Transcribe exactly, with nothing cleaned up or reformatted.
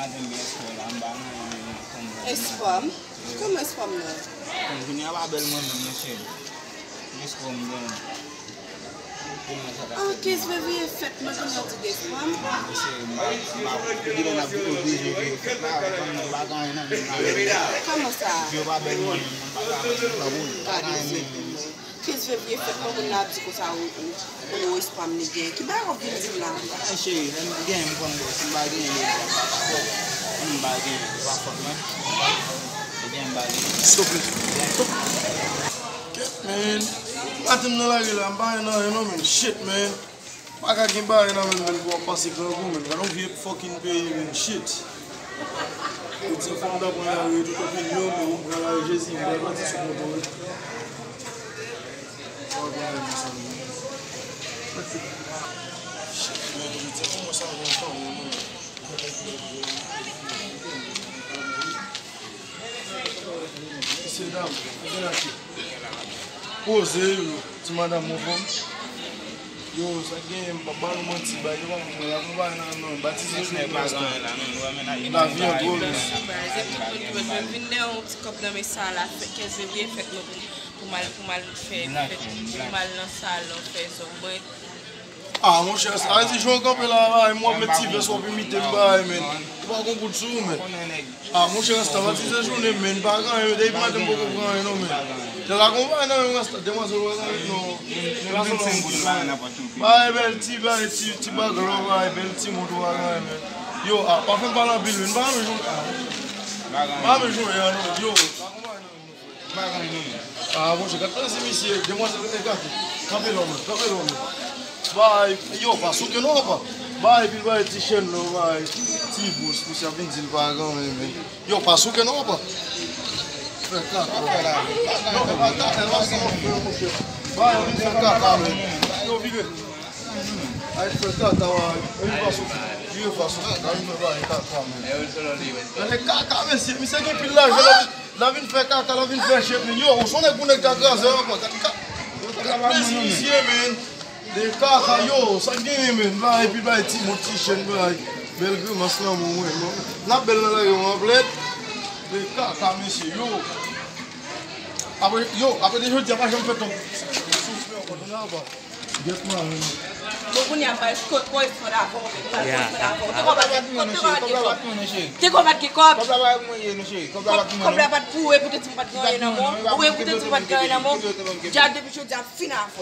Maten byen espwa la, m pa nan espwa m. Kòman espwa m nan? Bon, kounye a pa bèl mwen menm, mesye. Espwa m gen. Kòman sa ka fèt? An kenz fevriye fèt mwen, kounye a w di gen espwa m? Mesye, m pa, m pa, gen lè n ap oblije veye fèt la, kòm nou pa gen anyen nan men n la. Kòman sa? Yo pa bèl mwen menm, m pa ka, m pa gen anyen menm. Kenz fevriye fèt mwen, moun nan ap di konsa ou, ou, ou espwa m li gen. Ki bagay w ap vin di m la ankò? Ay, cheri, lè m gen, m konn bò. Si m pa gen, m pa gen. Si m pa gen, se pa fòt mwen. M gen, m pa gen. Stop it. Stop. Kèt, man. Maten m nan lari la, m pa gen anyen non, man. Shit, man. Pa ka gen bagay nan men men pou w ap pase grangou men. Gade yon vye fucking peyi men, shit. Yo di fò m ta pran lari tout opinyon men ou pran lari Jezi, m pral pati sou kont ou wi. Shit, men yo di fò mwen sa yon fanm men. Mesye dam, poze yo, ti madanm anfòm. Yo, sa k genyen, m p ap ba nou manti, bay yo pa mwen la, konpay nan non, batize jounen pou ensta. Lavi an twò men. Vin dèyè yon ti kòb nan men sa la, fè kenz fevriye fèt mwen pou, pou m al, pou m al fè fèt, pou m al nan salon, fè zòb mwen. Ah, monchè, sa vle di jan w kanpe la, bay, m wè w ap met ti vès, w ap imite m, bay, men. Ou pa gon goud sou ou, men. Ah, monchè, rasta, batize jounen, men, pa gen anyen, depi maten m poko pran anyen, non, men. Lè la gon bagay nan men rasta, demwazèl, pa gen anyen, non. Bay, bèl ti, bay, ti, ti bag lò, bay, bèl ti moto, pa gen anyen, men. Yo, ah, pa fè m pale anpil, men, pa renmen jwe, ah. Pa renmen jwe, ah, non, yo. Ah, monchè, gad plezi misye, demwazèl ekate. Kanpe lò, men, kanpe lò, men. Bay, yo, pa souke non, apa. Bay, epi bay ti chèn nan, bay ti bous, misye ap vin di l pa gen anyen, men. Yo, pa souke non, apa. Fè kaka. Yo, fè kaka, men. Bay, vin fè kaka, men. Yo, vire. Ay, fè kaka, bay. Vire fason. Vire fason. Gade, fè bay kaka, men. Gade kaka, mesye. Misye gen pil lajan, la. L ap vin fè kaka, l ap vin fè chet, men yo, ou sonnen pou nèg ka kraze ankò. Gad ka, gad mezi misye, men. De kaka, yo, sa k genyen, men. Bay, epi bay ti mot, ti chèn, bay. Bèl grimas lanmou, mwen, non. N ap bèl nan lari, mwen, plèd. De kaka, mesye, yo. Apre, yo, apre de jodi a, pa janm fè tan soufri ankò, tande apa. Gèt mwen, men. Bon, kounye a, bay, kot, koresponn avè w, men, bay, koresponn avè w. Te kòb la pa t gen kòb, te kòb la pa t gen kòb. Te kòb la pa t gen kòb. Kòb la pa t pou mwen, non, cheri. Kòb la pa t pou mwen, non. Kòb la pa t pou ou, e poutèt ou pa t gen anyen nan men w. Ou, e poutèt ou pa t gen anyen nan men w. Djad depi jodi a, m fin avè w.